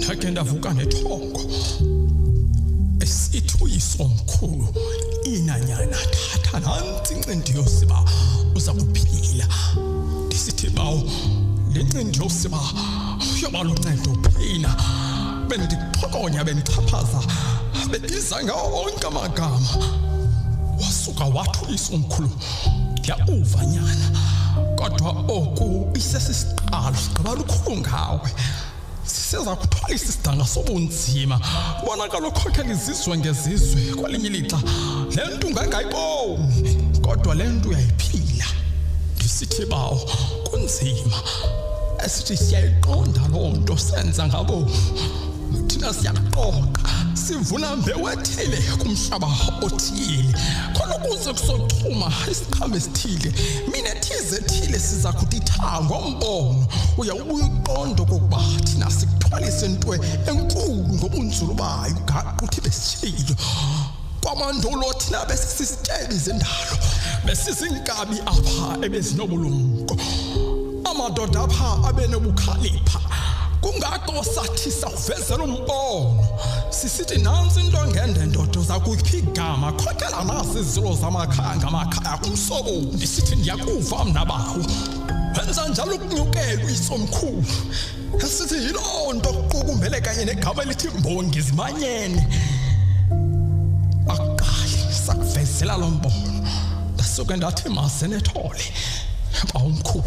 Ndakhe ndavuka nethongo esithi uyisomkhulu inanyana thatha nantsi incindi yosiba uza kuphila. Ndisithi bawo le ncindi yosiba yoba luncedo phina. Bendixhokonya bendixhaphaza bebiza ngawo onke amagama. Wasuka wathi uyisomkhulu ndiyakuva nyana kodwa oku isesisiqalo sigqiba lukhulu ngawe. Siseza kuthwalisa isidanga sobunzima kubonakala ukhokhela izizwe ngezizwe kwelinye ilixa le nto ungangayiboni kodwa le nto uyayiphila. Ndisithi bawo kunzima esithi siyayiqonda loo nto senza ngabo thina siyakuqoqa sivuna mbewu ethile kumhlaba othile khona ukuze kuzochuma isiqhamo esithile mina thize ethile siza kuthi tha ngombono uya ubuye uqonde okokuba thina sikuthwalise into enkulu ngobunzulu bayo ugaqa uthi besitshilo kwamandulo thina besisisityebi zendalo besizinkabi apha ebezinobulumko amadoda apha abenobukhalipha kungako sathi sakuvezela umbono sisithi nantsi into ngende ndoda zakuphi igama khokela nasi izilo zamakhaya ngamakhaya kumsobo ndisithi ndiyakuva mna bawo wenza njalo ukunyukela uyisomkhulu esithi yiloo nto kuqukumbele kanye negama elithi mbongi zimanyene akuqali sakuvezela lo mbono ndasuke ndathi mazenethole bawumkhulu.